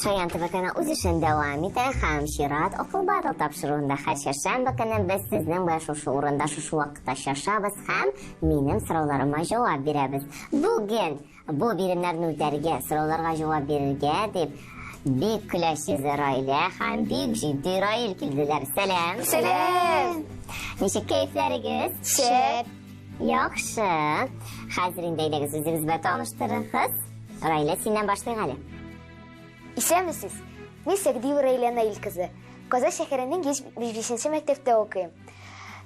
Шаян ТВ-канал үз эшен дәвам итә һәм чират Акыл Батл тапшыруында һәр чәршәмбе көне без сезнең белән шушы урында, шушы вакытта очрашабыз һәм минем сорауларыма җавап бирәбез. Бүген бу биремнәрне үтәргә, сорауларга җавап бирергә дип бик көләч йөзле Раилә һәм бик җитди Раил килделәр. Сәлам! Сәлам! Ничек кәефләрегез? Шәп! Яхшы. Хәзер инде әйдәгез үзегез белән таныштырыгыз. Раилә, синнән башлыйк әле. Исәнмесез! Мин Сәгъдиева Раилә Наил кызы. Казан шәһәренең 105 нче мәктәптә укыйм.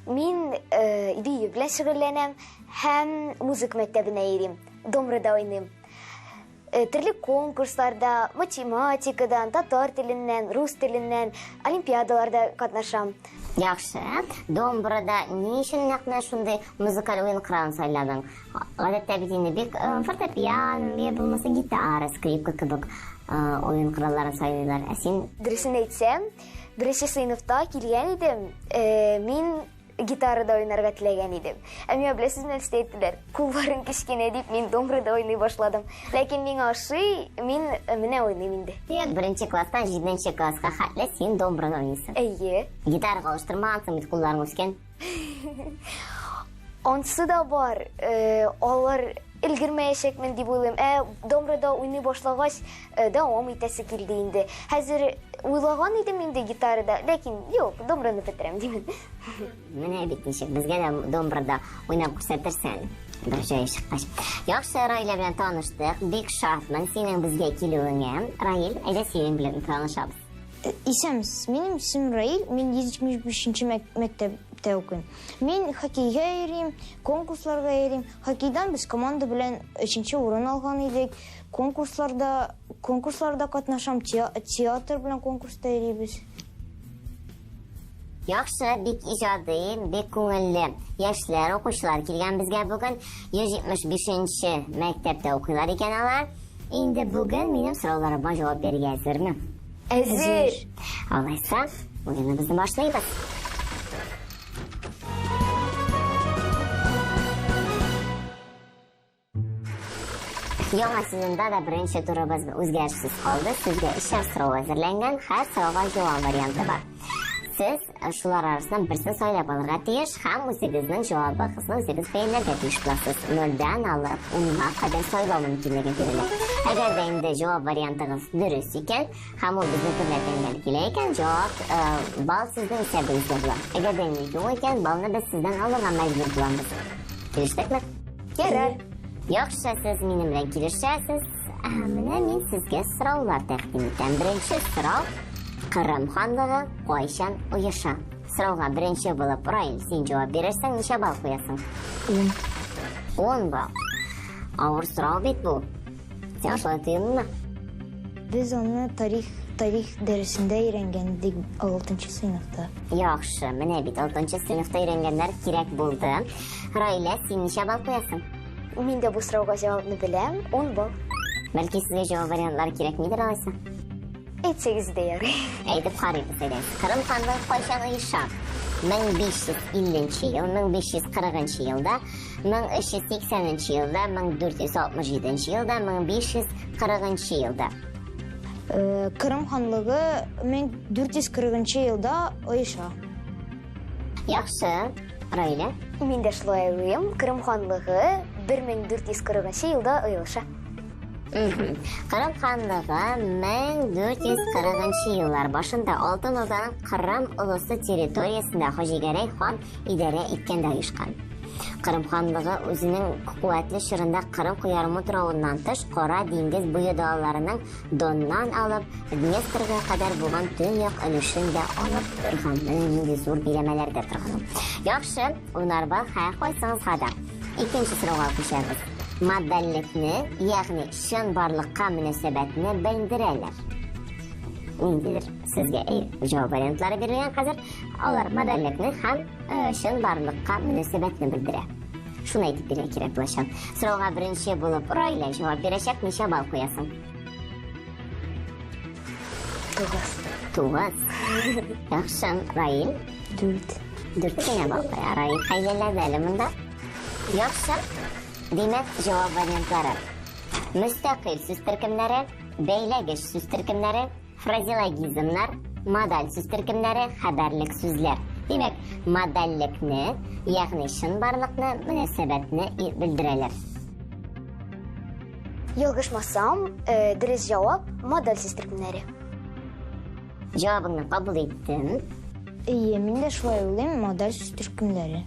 Мин э, бию белән шөгыльләнәм һәм музыка мәктәбенә йөрим. Домрада уйныйм. Э, төрле конкурсларда, математикадан, татар теленнән, рус теленнән, олимпиадаларда катнашам. Яхшы. Домбрада ни өчен нәкъ менә шундый музыкаль уен коралын сайладың? Гадәттә бит инде бик э, фортепиано, я булмаса гитара, скрипка кебек э, уен коралларын сайлыйлар. Ә син? Дөресен әйтсәм, беренче сыйныфта килгән идем. Э, мин гитарада уйнарга теләгән идем. Ә миңа беләсезме нәрсә әйттеләр? Кулларың кечкенә дип, мин домбрада уйный башладым. Ләкин миңа ошый, мин менә уйныйм инде. Беренче класстан җиденче класска хәтле син домбрада уйныйсың. Әйе. Гитарага алыштырмагансың бит, кулларың үскән. Ансы да бар. Алар өлгермәячәкмен дип уйлыйм. Ә домбрада уйный башлагач, дәвам итәсе килде инде. Хәзер уйлаган идем инде гитарада, ләкин юк, домбраны бетерәм димен. Менә бит ничек, безгә дә домбрада уйнап күрсәтерсең әле. Бер җае чыккач. Яхшы, Раилә белән таныштык. Бик шатмын синең безгә килүеңә. Раил, әйдә синең белән танышабыз. Исәнмесез, минем исемем Раил, мин 175 мәктәптә укыйм. Мин хоккейга йөрим, конкурсларга йөрим. Хоккейдан без команда белән өченче урын алган идек. Конкурсларда, конкурсларда катнашам, театр белән конкурста йөрибез. Яхшы, бик иҗади, бик күңелле яшьләр, укучылар килгән безгә бүген. 175 нче мәктәптә укыйлар икән алар. Инде бүген минем сорауларыма җавап бирергә әзерме? Әзер! Алайса, уеныбызны башлыйбыз. Яңа сезонда да беренче турыбыз үзгәрешсез калды. Сезгә өчәр сорау әзерләнгән, һәр сорауга җавап варианты бар. Сез шулар арасыннан берсен сайлап алырга тиеш һәм үзегезнең җавабыгызны үзегез бәяләргә тиеш буласыз. Нольдән алып унга кадәр сайлау мөмкинлеге бирелә. Әгәр дә инде җавап вариантыгыз дөрес икән һәм ул безнеке белән тәңгәл килә икән, җавап э, балл сезнең исәбегездә була. Әгәр дә инде юк икән, баллны без сездән алырга мәҗбүр булабыз. Килештекме? Ярар. Яхшы, сез минем белән килешәсез. Ә менә мин сезгә сораулар тәкъдим итәм. Беренче сорау. Кырым ханлыгы кайчан оеша? Сорауга беренче булып Раил, син җавап бирерсең, ничә балл куясың? Ун. 10 балл. Авыр сорау бит бу. Сиңа шулай тоелмы? Без аны тарих тарих дәресендә өйрәнгән идек 6 сыйныфта. Яхшы, менә бит 6 сыйныфта өйрәнгәннәр кирәк булды. Раилә, син ничә балл куясың? Мин дә бу сорауга җавапны беләм, 10 балл. Бәлки сезгә җавап вариантлары кирәкмидер алайса? Әйтсәгез дә ярый. Әйтеп карыйбыз әйдә. Кырым ханлыгы кайчан оеша? 1550 ел, 1540 елда, 1380 елда, 1467 елда, 1540 елда. Э, Кырым ханлыгы 1440 елда оеша. Яхшы, Раилә. Мин дә шулай уйлыйм. Кырым ханлыгы 1440 елда оеша. Кырым ханлыгы 1440 еллар башында Алтын Урданың Кырым олысы территориясендә Хаҗигәрәй хан идарә иткәндә оешкан. Кырым ханлыгы үзенең куәтле чорында Кырым ярымутравыннан тыш Кара диңгез буе далаларының Доннан алып Днестрга кадәр булган төньяк өлешен дә алып торган. Менә нинди зур биләмәләрдә торган ул. Яхшы, унар балл һәркайсыгызга да. Икенче сорауга күчәбез. Модальлекне, ягъни чынбарлыкка мөнәсәбәтне белдерәләр. Ниндидер сезгә җавап вариантлары бирелгән хәзер. Алар модальлекне һәм чынбарлыкка мөнәсәбәтне белдерә. Шуны әйтеп бирергә кирәк булачак. Сорауга беренче булып Раилә җавап бирәчәк. Ничә балл куясың? 9. 9. Яхшы, Раил. 4. 4 кенә балл куя. Раил хәйләләде әле монда. Яхшы. Димәк, җавап вариантлары. Мөстәкыйль сүз төркемнәре, Бәйләгеш сүз төркемнәре, фразеологизмнар, модаль сүз төркемнәре, хәбәрлек сүзләр. Димәк, модальлекне, ягъни чынбарлыкны, мөнәсәбәтне белдерәләр. Ялгышмасам, дөрес җавап модаль сүз төркемнәре. Җавабыңны кабул иттем. Әйе, мин дә шулай уйлыйм, модаль сүз төркемнәре.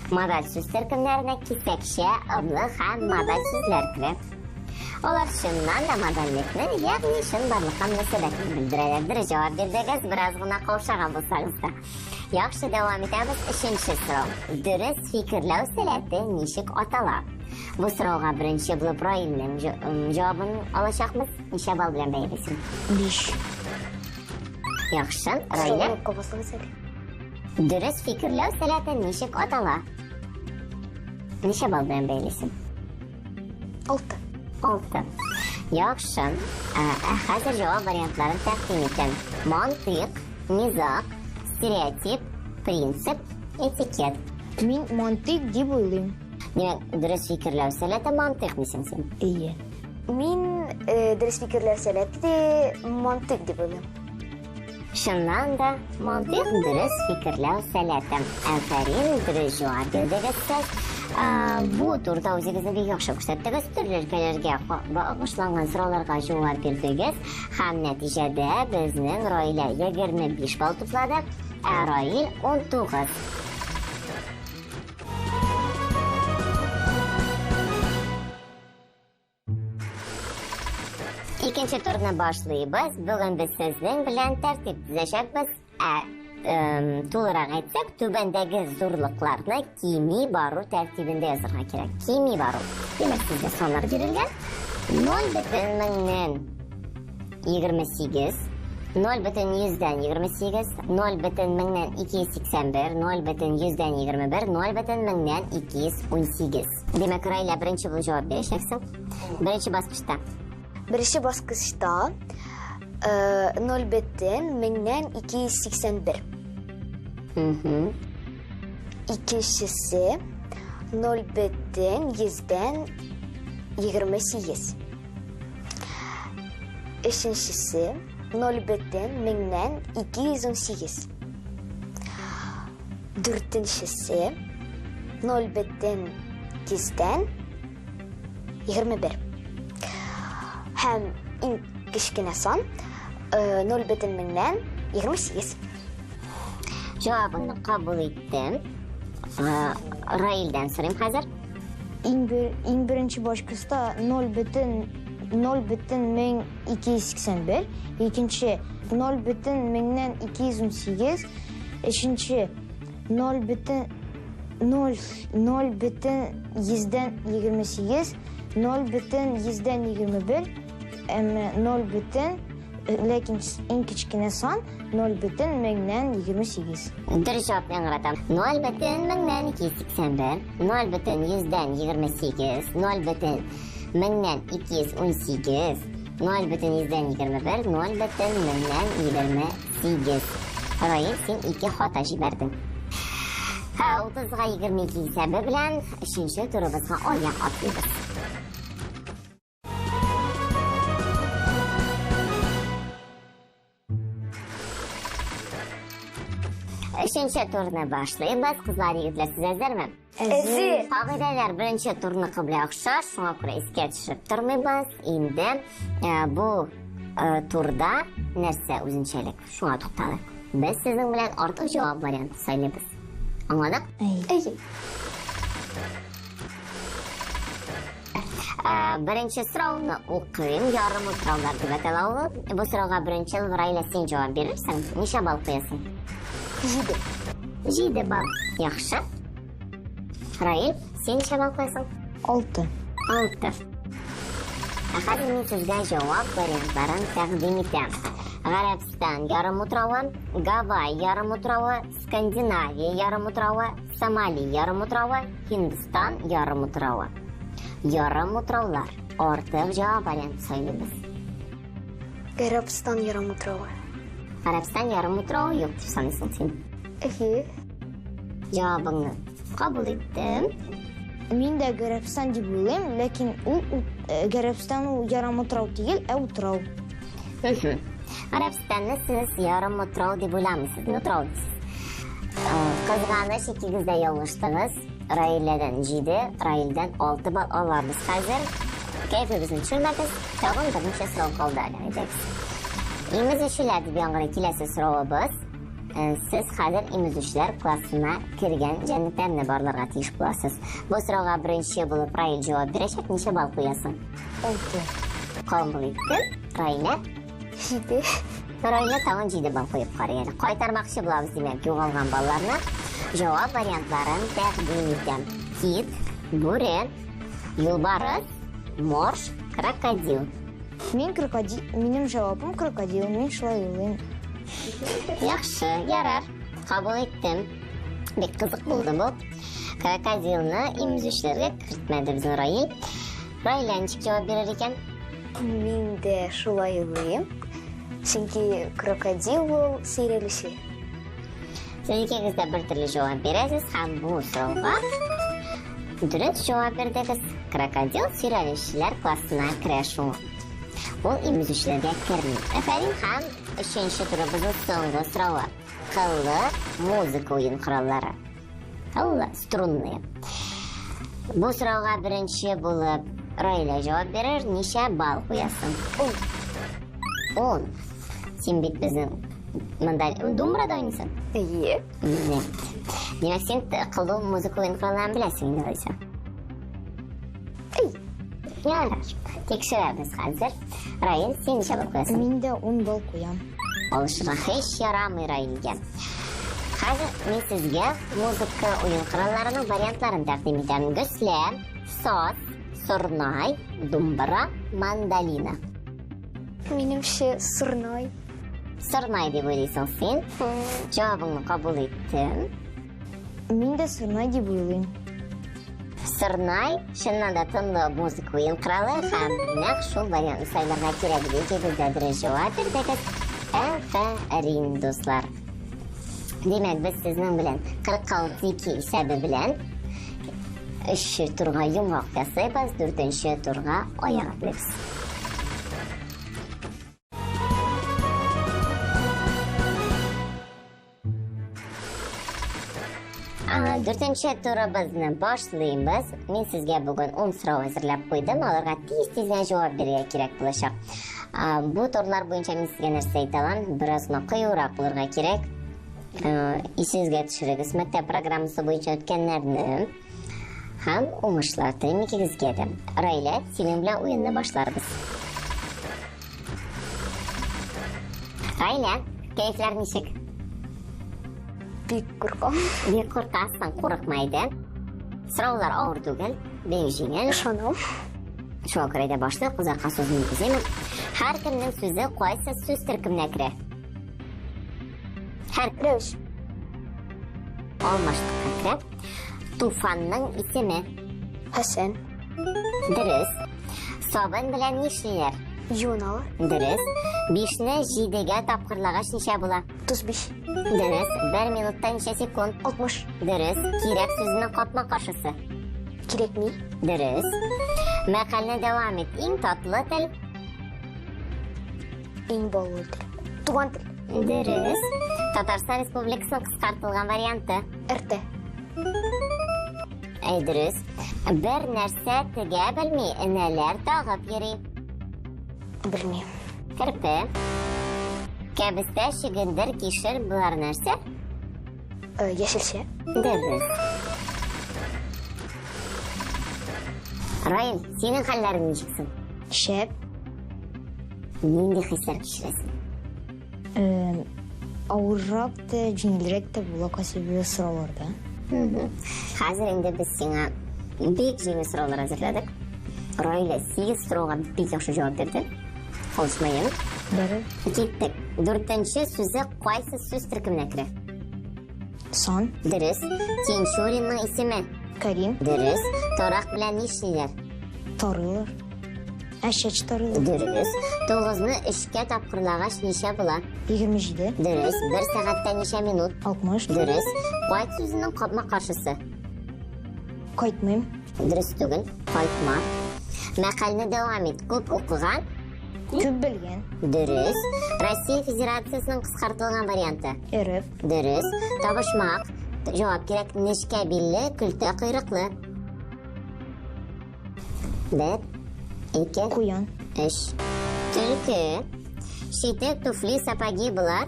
Модаль сүз төркемнәренә кисәкчә, ымлык һәм модаль сүзләр керә. Алар чыннан да модальлекне, ягъни чынбарлыкка мөнәсәбәтне белдерәләр. Дөрес җавап бирдегез, бераз гына каушаган булсагыз да. Яхшы, дәвам итәбез. Өченче сорау. Дөрес фикерләү сәләте ничек атала? Бу сорауга беренче булып Раилнең җавабын алачакбыз. Ничә балл белән бәялисең? 5. Яхшы, Раилә. Дөрес фикерләү сәләте ничек атала? Ничә балл белән бәялисең? 6. 6. Яхшы. Ә хәзер җавап вариантларын тәкъдим итәм. Мантыйк, низаг, стереотип, принцип, этикет. Мин мантыйк дип уйлыйм. Димәк, дөрес фикерләү сәләте мантыйк дисең син. Әйе. Мин дөрес фикерләү сәләте мантыйк дип уйлыйм. Чыннан да, мантыйк дөрес фикерләү сәләте. Афәрин, дөрес җавап бирдегез сез. Бу турда үзегезне бик яхшы күрсәттегез, төрле өлкәләргә багышланган сорауларга җавап бирдегез. Һәм нәтиҗәдә безнең Раилә 25 балл туплады, ә Раил 19. Икенче турны башлыйбыз. Бүген без сезнең белән тәртип төзәчәкбез. Ә тулырак әйтсәк, түбәндәге зурлыкларны кими бару тәртибендә язарга кирәк. Кими бару. Димәк, сезгә саннар бирелгән. 0 бөтен меңнән 28, 0 бөтен йөздән 28, 0 бөтен меңнән 281, 0 бөтен йөздән 21, 0 бөтен меңнән 218. Димәк, Раилә, беренче булып җавап бирәчәксең. Беренче баскычта. Беренче баскычта 0 бөтен меңнән 281. Икенчесе 0 бөтен йөздән 28. Өченчесе 0 бөтен меңнән 218. Дүртенчесе 0 бөтен йөздән 21. Һәм иң кечкенә сан 0 бөтен меңнән 28. Җавабыңны кабул иттем. Раилдән сорыйм хәзер. Иң беренче башкыста 0 бөтен 0 бөтен мең 281, икенче 0 бөтен меңнән 218, өченче 0 бөтен 0 0 бөтен йөздән 28, 0 бөтен йөздән 21, әмма 0 бөтен, ләкин иң кечкенә сан 0 бөтен меңнән 28. Дөрес җавап яңгыратам. 0 бөтен меңнән 281, 0 бөтен йөздән 28, 0 бөтен меңнән 218, 0 бөтен йөздән 21, 0 бөтен меңнән 28. Раил, син ике хата җибәрдең. Утызга 22 исәбе белән өченче турыбызга аяк атлыйбыз. Өченче турны башлыйбыз. Кызлар, егетләр, сез әзерме? Әзер. Кагыйдәләр беренче турныкы белән охшаш, шуңа күрә искә төшереп тормыйбыз. Инде бу турда нәрсә үзенчәлек? Шуңа тукталыйк. Без сезнең белән артык җавап варианты сайлыйбыз. Аңладык? Әйе. Беренче сорауны укыйм. Ярым утраулар дип атала ул. Бу сорауга беренче Раилә син җавап бирерсең. Ничә балл куясың? 7. 7 балл. Яхшы. Раил, син ничә балл куясың? 6. 6. Ә хәзер мин сезгә җавап вариантларын тәкъдим итәм. Гарәбстан ярым утравы, Гавай ярым утравы, Скандинавия ярым утравы, Сомали ярым утравы, Һиндстан ярым утравы. Ярым утраулар. Артык җавап варианты сайлыйбыз. Гарәбстан ярым утравы. Гарәбстан ярым утравы юк дип саныйсың син. Әйе. Җавабыңны кабул иттем. Мин дә Гарәбстан дип уйлыйм, ләкин ул Гарәбстан ул ярымутрау түгел, ә утрау. Гарәбстанны сез ярымутрау дип уйламыйсыз, утрау дисез. Кызганыч, икегез дә ялгыштыгыз. Раиләдән 7, Раилдән 6 балл алабыз хәзер. Кәефебезне төшермәгез, тагын берничә сорау калды әле, әйдәгез. Имезүчеләр дип яңгырый киләсе соравыбыз. Сез хәзер имезүчеләр классына кергән җәнлекләрне барларга тиеш буласыз. Бу сорауга беренче булып Раил җавап бирәчәк. Ничә балл куясың? 6. Кабул иттем. Раилә? 7. Раилә тагын 7 балл куеп карый әле. Кайтармакчы булабыз, димәк, югалган балларны. Җавап вариантларын тәкъдим итәм. Кит, бүре, юлбарыс, морж, крокодил. Мин крокодил, минем җавабым крокодил, мин шулай уйлыйм. Яхшы, ярар. Кабул иттем. Бик кызык булды бу. Крокодилны имезүчеләргә кертмәде безнең Раил. Раилә ничек җавап бирер икән? Мин дә шулай уйлыйм. Чөнки крокодил ул сөйрәлүче. Сез икегез дә бер төрле җавап бирәсез һәм бу сорауга дөрес җавап бирдегез. Крокодил сөйрәлүчеләр классына керә шул. Ул имезүчеләргә керми. Афәрин һәм өченче турыбызның соңгы соравы. Кыллы музыка уен кораллары. Кыллы, струнные. Бу сорауга беренче булып Раилә җавап бирер. Ничә балл куясың? Ун. Ун. Син бит безнең монда думбрада уйныйсың? Әйе. Менә. Димәк, син кыллы музыка уен коралларын беләсең инде алайса. Әй. Ярар. Тикшерәбез хәзер. Раил, син ничә балл куясың? Мин дә 10 балл куям. Алышырга һич ярамый Раилгә. Хәзер мин сезгә музыка уен коралларының вариантларын тәкъдим итәм. Гөслә, саз, сорнай, думбра, мандолина. Минемчә, сорнай. Сорнай дип уйлыйсың син. Җавабыңны кабул иттем. Мин дә сорнай дип уйлыйм. Сорнай, чыннан да тынлы музыка уен коралы һәм нәкъ шул вариантны сайларга кирәк иде. Икегез дә дөрес җавап бирдегез. Афәрин, дуслар. Димәк, без сезнең белән 46 исәбе белән өченче турга йомгак ясыйбыз, дүртенче турга аяк атлыйбыз. Дүртенче турыбызны башлыйбыз. Мин сезгә бүген 10 сорау әзерләп куйдым. Аларга тиз-тиз генә җавап бирергә кирәк булачак. Бу турлар буенча мин сезгә нәрсә әйтә алам? Бераз гына кыюрак булырга кирәк. Исегезгә төшерегез мәктәп программасы буенча үткәннәрне. Һәм уңышлар телим икегезгә дә. Раилә, синең белән уенны башларбыз. Раилә, кәефләр ничек? Бик куркам. Бик куркасың, курыкма әйдә. Сораулар авыр түгел, бик җиңел. Ышанам. Шуңа күрә дә башлыйк, озакка сузмыйбыз, әйме? Һәркемнең сүзе кайсы сүз төркеменә керә? Һәр Рәвеш. Алмашлыкка керә. Туфанның исеме. Хәсән. Дөрес. Сабын белән нишлиләр? Юыналар. Дөрес. Бишне җидегә тапкырлагач ничә була? 35. Дөрес. Бер минутта ничә секунд? 60. Дөрес. Кирәк сүзенең капма-каршысы. Кирәкми. Дөрес. Мәкальне дәвам ит. Иң татлы тел. Иң баллы тел. Туган тел. Дөрес. Татарстан Республикасының кыскартылган варианты. РТ. Әй, дөрес. Бер нәрсә тегә белми, энәләр тагып йөри. Белмим. Керпе. Кәбестә, чөгендер, кишер болар нәрсә? Яшелчә. Дөрес. Раил, синең хәлләрең ничек соң? Шәп. Нинди хисләр кичерәсең? Авыррак та, җиңелрәк тә була кайсы бер сорауларда. Хәзер инде без сиңа бик җиңел сораулар әзерләдек. Раилә 8 сорауга бик яхшы җавап бирде. Калышмаем. Бәрі. Киттек. Дүртенче сүзе кайсы сүз төркеменә керә? Сан. Дөрес. Тинчуринның исеме. Карим. Дөрес. Тарак белән нишлиләр? Тарыйлар. Ә чәч тарыйлар. Дөрес. Тугызны өчкә тапкырлагач ничә була? 27. Дөрес. Бер сәгатьтә ничә минут? 60. Дөрес. Кайт сүзенең капма-каршысы? Кайтмыйм. Дөрес түгел, кайтма. Мәкальне дәвам ит. Күп укыган. Күп белгән. Дөрес. Россия Федерациясенең кыскартылган варианты. РФ. Дөрес. Табышмак. Җавап кирәк. Нечкә билле, көлтә койрыклы. Бер, ике, Куян. өч. Төлке. Читек, туфли, сапоги болар.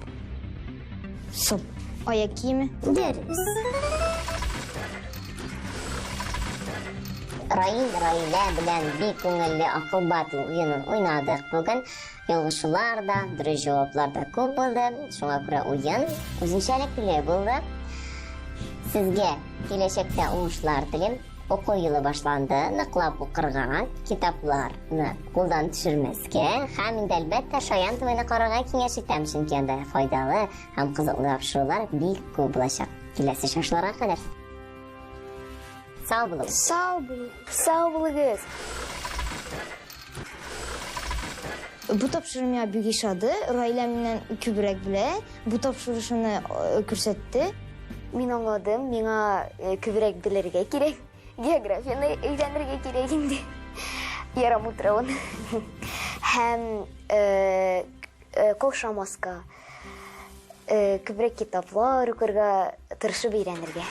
Сап. Аяк киеме. Дөрес. Раил Раилә белән бик күңелле акыл батл уенын уйнадык бүген. Ялгышулар да, дөрес җаваплар да күп булды. Шуңа күрә уен үзенчәлекле булды. Сезгә киләчәктә уңышлар телим. Уку елы башланды, ныклап укырга, китапларны кулдан төшермәскә һәм инде әлбәттә Шаян ТВны карарга киңәш итәм, чөнки анда файдалы һәм кызыклы тапшырулар бик күп булачак. Киләсе чыгышларга кадәр. Сау булыгыз. Сау булыгыз. Сау булыгыз. Бу тапшыру миңа бик ошады. Раилә миннән күбрәк белә. Бу тапшыру шуны э, күрсәтте. Мин аңладым, миңа э, күбрәк белергә кирәк. Географияне өйрәнергә кирәк инде. Ярым утравын. Һәм э, э, каушамаска, э, күбрәк китаплар укырга, тырышып өйрәнергә.